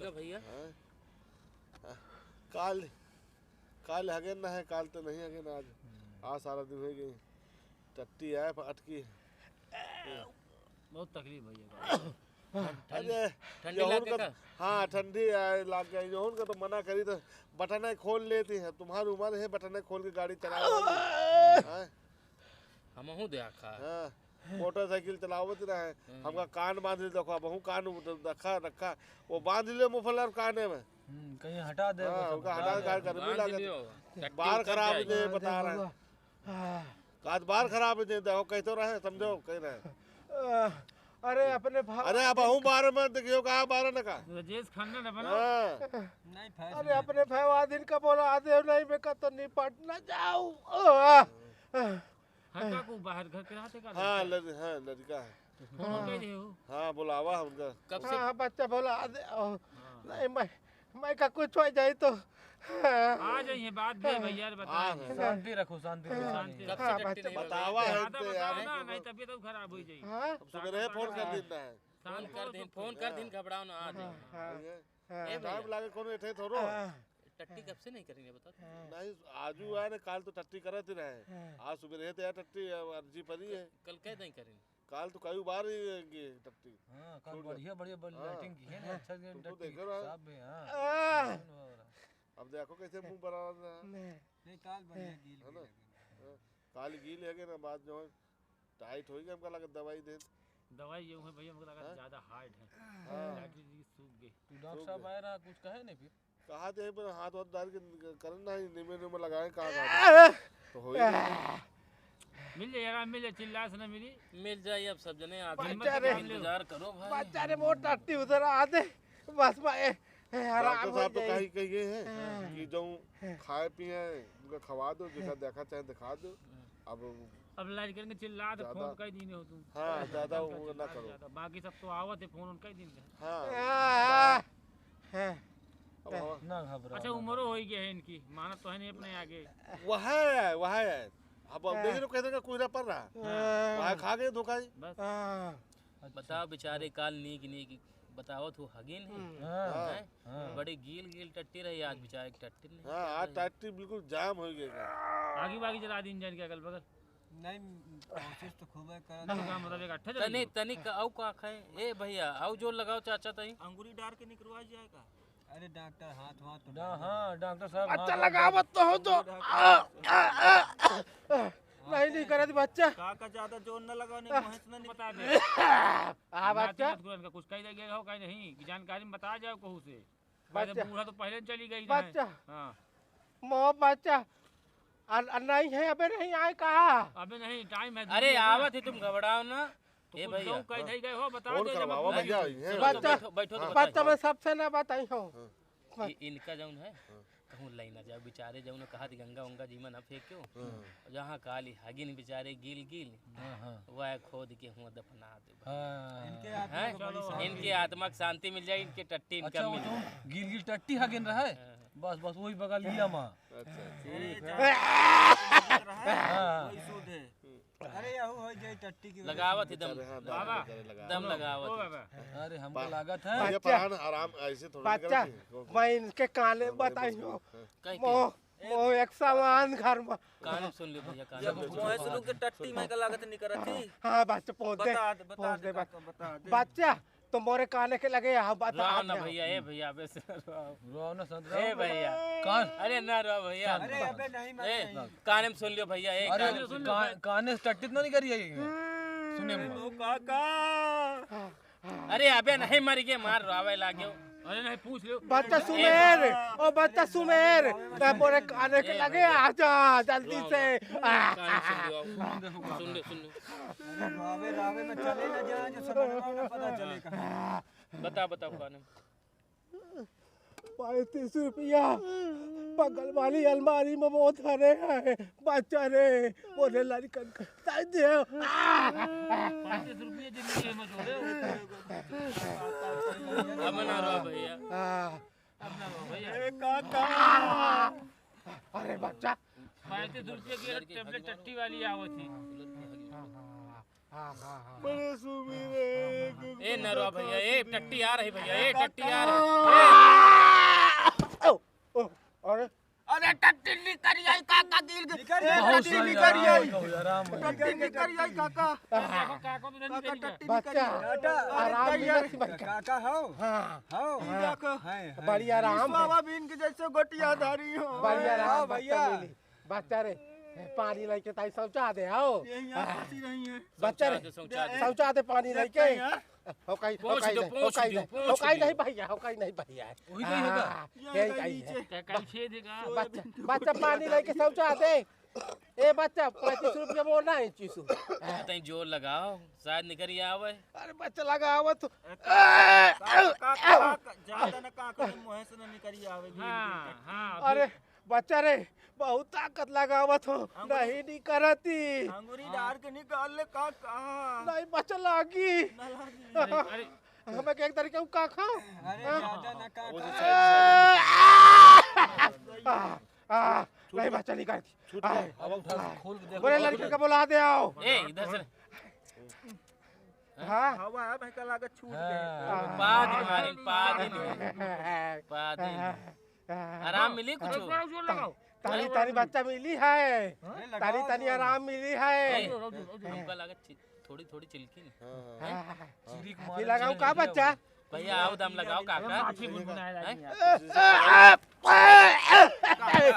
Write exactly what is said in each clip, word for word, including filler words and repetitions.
भैया। हाँ। काल, काल हगेन ना है, काल तो नहीं हगेन आज। आज सारा दिन होइ गई। टट्टी आए पर अटकी है। बहुत तकलीफ भैया। ठंड-, अरे, ठंडी यहून लाग के का, का? हाँ, ठंडी आए लाग गई। यहून का तो मना करी तो बटने खोल लेती है। तुम्हारी उम्र है, बटने खोल के गाड़ी चलावे वाली। हाँ? हमहू देखा। हाँ, मोटरसाइकिल चलावत रहे। हम्म। हमका कान बांध ले, देखो, अब हमहू कान उठ-, रखा, रखा। वो बांध ले muffler काने में। हम्म, कहीं हटा दे, हाँ, बस उनका हटा दे, बांध गर्मी बांध लागत। लियो। टट्टी बार उतर खराब जाई। दे, हाँ, बता रहे हैं। हाँ। आज बार खराब है, दे, देखो, कहते रहे, समझो, कह रहे। अरे, अपने भाव अरे, अब हूँ बारे में देखियो, कहाँ बारे न का? रजेश खन्ना न बना। हाँ। नहीं, फैसला अरे, अपने भाव आदिन का बोला, आदे नहीं, मैं का तो निपट न जाऊ। हटा को बाहर घर के रहते का हाँ, लड़का? लड़-, हाँ, लड़का है। फोन कर दे हो। हाँ, बुलावा है उनका। कब से? हाँ, बच्चा बोला, आदे, ओ, हाँ। नहीं, मैं मैं का कुछ हो जाए तो। आ जाइए, बात भी है भैया, हाँ, बताएंगे। हाँ। शांति रखो, शांति रखो। हाँ, शांति कब से हाँ, टट्टी बच्चा नहीं बतावा है ज्यादा तो बताओ यार। ना, नहीं तबीयत और खराब हो जाएगी। हाँ। अब सुबह रहे, फोन कर देना है। शांत फोन कर हो दिन, तुम। फोन कर दिन, हाँ। घबराओ ना, आ जाओ। हाँ, हाँ, भैया। हाँ। ए भैया। टाइम लागे, कोनो एठे थोड़ो। हाँ। टट्टी कब से नहीं करी है, बता। हाँ। नहीं, आजू आए ना, काल तो टट्टी करत ही रहे। हाँ। आज सुबह रहे तो यार टट्टी, अब अर्जी पड़ी है। कल कह दें करें। काल तो कई बार ही ये टट्टी। हाँ, काल छूट गया। बढ़िया, बढ़िया, बढ़िया हाँ। लाइटिंग की है ना, अच्छा से तुम तो टट्टी देखे रहो। साफ भी, हाँ। आह। अब देखो कैसे मुंह बना रहा है। नहीं। नहीं, काल बढ़िया हाँ। गील है ना? गील है। हाँ। काल गील है कि ना, बात जो है, टाइट हो गया, हमका लगा दवाई दे। दवाई ये है भैया, हमको लगा हाँ? ज्यादा हार्ड है। हाँ। लाठी जी सूख गई। तू डॉक्टर सूख साहब गई। आए रहा, कुछ कहे नहीं फिर? कहा थे, पर हाथ वाथ डाल के करन ना, निमे निमे लगाए, कहा था? तो हो ही गया। मिल जाए यार, मिल जाए, चिल्ला से ना मिली। मिल जाए, अब सब जने आदमी बच्चा रे। इंतजार करो भाई। बच्चा रे, मोटा टी उधर आ दे। बस मैं, ए, ए, आराम डॉक्टर हो साहब तो जाए। कही, कही गए हैं हाँ। कि जो खाए पिए, उनका खवा दो, जैसा देखा चाहे दिखा दो। अब अब लाज करके चिल्ला तो ज्यादा फोन कर दीने हो तुम। हाँ, ज्यादा वो ना करो। ज्यादा। बाकी सब तो आवत है, फोन उनका ही दिन है। हाँ। हाँ। अब हवा ना घबरा, अच्छा, ना उम्रो घबरा। हो ही गया है इनकी, मानत तो है नहीं अपने आगे। वह है, वह है। अब, अब हाँ। देख रहे हो, कहते हैं, कुहरा पड़ रहा। हाँ। वह खा गए धोखा ही। बस। हाँ। अच्छा। बताओ बेचारे, काल नीक नीक बतावत हो हगिन है। हम्म। हाँ। हैं? हाँ। बड़ी गील गील टट्टी रही, आज बेचारे की टट्टी नहीं हाँ, निकल आज रही। टट्टी बिल्कुल जाम हो गई है। आगी बागी जला दी इंजन के अगल बगल। नहीं, कोशिश तो खूब है करत। नहीं, का मतलब एक अट्ठा जला तनी, दी। तनी का, आऊ का खाए? ए भैया, आऊ जोर लगाओ चाचा तई। अंगूरी डार के निकरवा जाएगा। अरे डॉक्टर, हाथ वाथ तो डा-, हाँ, डॉक्टर साहब, अच्छा हाथ वाथ लगावत तो हो तो। डॉक्टर साहब। आ, आ, आ, आ। नहीं, नहीं करत बच्चा। का का ज्यादा जोर न लगाओ, नहीं भैंस न निकले। बता दे। आ, बच्चा। नाती मत करो, इनका कुछ कही दे गया हो, कहीं नहीं, कि जानकारी में बता जाओ कहूँ से। पहले बच्चा। बूढ़ा तो पहले चली गई रहे। बच्चा। हाँ। मो बच्चा। अ, अ, नहीं है, अबे नहीं आए का? अबे नहीं, टाइम है, अरे, दूर है ना। आवत ही, तुम घबराओ ना। तो ए कुछ भैया। कहूँ कह दे गए हो, बता फोन दे, जब करवावा अपने भैया, ये बच्चा, बैठो, बैठो तो हाँ। बताओ। बच्चा, मैं सबसे ना बताई हूँ। हाँ। इ-, इनका जौन है, हाँ। कहूँ लई ना जाओ, बेचारे जौन कहत गंगा उंगा जी में ना फेंक्यो। हाँ। जहाँ काली हगिन बेचारे गिल गिल, हाँ, हाँ। वह खोद के हुआ दफना दे। हाँ। इनके आत्मा हैं? को बड़ी शांति इनके मिले। आत्मा को शांति मिल जाए, इनके टट्टी इनका अच्छा, वो मिल तो जाए। गिल गिल टट्टी हगिन रहा है। हाँ। बस, बस वही बगलिया माँ। अच्छा, अच्छा। अरे, ठीक है। जहाँ रहा है, हाँ। वही शुद्ध है। अरे, यहू हो जाए टट्टी की वजह से। लगावत ही दम। बेचारे, हाँ, दम बाबा। बेचारे लगा। दम लगावत ओ ही। बाबा। अरे, हमको पा-, लागत है। ये बच्चा। परान आराम ऐसे थोड़ा बच्चा, निकलती है। मैं इनके काने हाँ, बड़ी बताई मुश्किल हूँ। है। कह के? मो, मो एक सामान घर में। कान में सुन लियो भैया, कान जब में सुन मोहे लियो। सुन के टट्टी में का लागत निकरत थी। हाँ, बच्चा, पहुँच दे। बता दे, बता पहुँच दे, दे, बच्चा। बता दे। बच्चा, तो मोरे काने के लगे यहाँ बता रहा ना दिया। भैया, ए भैया, अबे से रहो। रो ना, संत ए रो। भैया। कान अरे ना रो भैया। अरे अबे नहीं, मत ए, नहीं। काने में सुन लियो भैया, ए, अरे काने में सुन लियो। का-, काने से टट्टी तो नहीं करी है ये? हम्म। सुने ओ काका। अरे अबे नहीं, मर गए, मार रो, आवे लाग्यो। अरे नहीं, पूछ लियो। बच्चा सुमेर, ओ बच्चा सुमेर, मैं मोरे काने के लगे आजा जल्दी से। काने में सुन लियो, सुन लियो, सुन लियो। अरे रोवे, रोवे में चले ना जाए, जो समझ में ना पता चले कहाँ। बता, बता, काने में। पैंतीस रुपया बगल वाली अलमारी में वो धरे हैं, बच्चा रे, बोले लड़कन का दे दे। पैंतीस रुपये जिंदगी में जोड़े हो। अब ना रो भैया। आ, अब ना रो भैया। ए काका। अरे बच्चा। पैंतीस रुपये की एक टेबलेट टट्टी वाली आवत थी। हाँ, बड़े सुबह रे। ए नरवा भैया, ए टट्टी आ रही भैया, ए टट्टी आ रही। ओ, ओ, अरे। अरे टट्टी निकल आई काका, दिल के। निकल आई, बहुत टट्टी सही निकल आई। आराम हो गया, आराम हो गया। टट्टी निकल आई काका। देखो काका तो नहीं काका निकल टट्टी निकल बच्चा, आई। अरे आराम भैया। मिलत बा का? काका हो? हाँ। हो। हाँ। देखो। हैं, हैं, बड़ी हैं। आराम है। सोयाबीन के जैसे गोटिया धारी हो। बड़ी आराम हाँ, बच्चा भैया। मिली। बच्चा रे, पानी लेके ताई शौचा दे आओ। यही यहाँ फंसी रही है। बच्चा रे, शौचा दे, शौचा दे। शौचा दे पानी लेके। देखते हैं। हो काई, हो पहुँच काई दो, नहीं, हो पहुँच काई दो, नहीं, हो पहुँच काई दो। नहीं भैया, हो काई नहीं भैया। वही गई होगा। हाँ, ये यही काई काई है। नीचे। क्या काई छेद है का? बच्चा, बच्चा पानी लेके शौचा दे। ए बच्चा, पैंतीस रुपया मोर ना है चीसू। तई जोर लगाओ, शायद निकल ही आवे। अरे बच्चा लगाओ तो। का, का, का, का, ज्यादा ना का करे, मुँह से ना निकल ही आवे। हाँ, हाँ, अरे बच्चा रे, बहुत ताकत लगावत हो, अंगुरी नहीं निकरती। अंगुरी डाल के निकाल ले, का, कहाँ? नहीं बच्चा लागी। ना लागी। नहीं, अरे। हमें के एक तरीके का खा। अरे, हाँ? ज्यादा ना का वो खा। जो आ, आ, नहीं बच्चा निकाल दी। छूट गया। आए, अब उठा, आए। खोल के देखो। बोले लड़के का बुला दे आओ। ए, इधर से। हाँ? हवा है भाई, का लागत छूट गए। हाँ। पाद मारे, पाद ही नहीं। पाद ही नहीं। आराम मिली कुछ? अरे, थोड़ा जोर लगाओ। तानी, तानी बच्चा मिली है। हाँ? तानी, तानी आराम मिली है। ए, हमका लागत ची-, थोड़ी, थोड़ी चिलकी नहीं। हाँ, हाँ। हैं? हाँ। चिरिक ये मारे लगाओ चिलकी का बच्चा? भैया, आओ दम लगाओ काका। माछी बुनबुनाए लागी हैं? यार।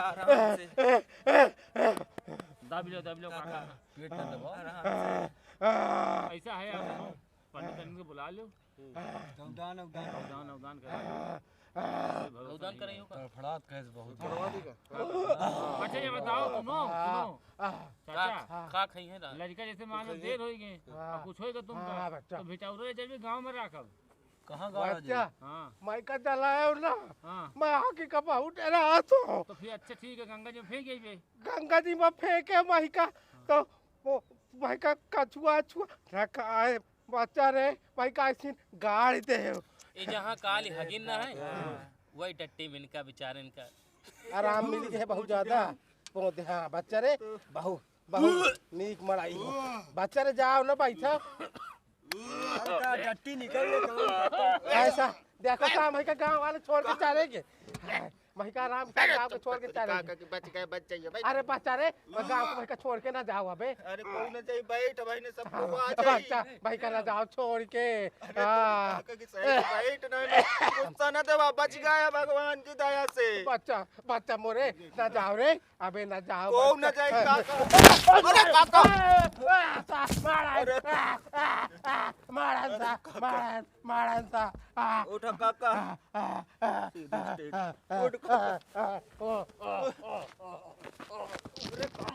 आराम से। दाबी लो, दाबी लो काका। पेट ना दबाओ। आराम से। ऐसा है आप लोग, पंडित को बुला लो। अवदान, अवदान। अवदान, अवदान करा। अवदान करे हो का? तड़फड़ात कहे से बहुत। तड़फड़ात ही का? अच्छा, ये बताओ, सुनो, सुनो। चाचा, का, का खाई है ना? लड़का जैसे मान लो देर हो गए, हाँ। और कुछ होएगा तुमका, हाँ, बच्चा। तो भिटौरा ले चलबे गाँव में राखब। कहाँ गाँव में बच्चा? हाँ। मैं का जलायो ना। हाँ। मैं आके का बहुत डरा तो। तो फिर अच्छा ठीक है, गंगा जी में फेंक जाइबे। गंगा जी में फेंके माई का, हाँ। तो वो माई का कछुआ, छुआ रखा है। बच्चा रे, भाई का ऐसी गाड़ दे हो। ये जहाँ काली हगिन ना है, हाँ। वही टट्टी में इनका बेचारे इनका आराम मिल गए बहुत ज्यादा। पौधे, हाँ, बच्चा रे, बहुत, बहुत नीक मड़ाई हो। बच्चा रे, जाओ ना बैठा। अरे, टट्टी निकल ले, कौन? ऐसा, देखो काम है का गाँव वाले छोड़ के चले गए। महिका राम के गाँव के छोड़ के चले काका गए। के बच गए, बच जाइए भाई। अरे बच्चा रे, मैं गाँव को महिका छोड़ के ना जाओ अबे। अरे कोई ना जाई, बैठ भाई ने सब हाँ, को आ जाई। बच्चा, महिका ना जाओ छोड़ के। अरे हाँ। काका की सही बैठ ना, गुस्सा ना देवा, बच गया भगवान की दया से। बच्चा, बच्चा मोरे, ना जाओ रे, अबे ना जाओ, को ना बच्चा। जाई काका। अरे काका। मारा, अरे। मारा, मारा, अरे काका। मारा। मारन सा। आ, उठा काका। आ, आ, आ, सीधे आ, स्ट्रेट। आ, उठ आ, काका। आ, ओ, ओ, ओ, ओ, ओ। अरे काका।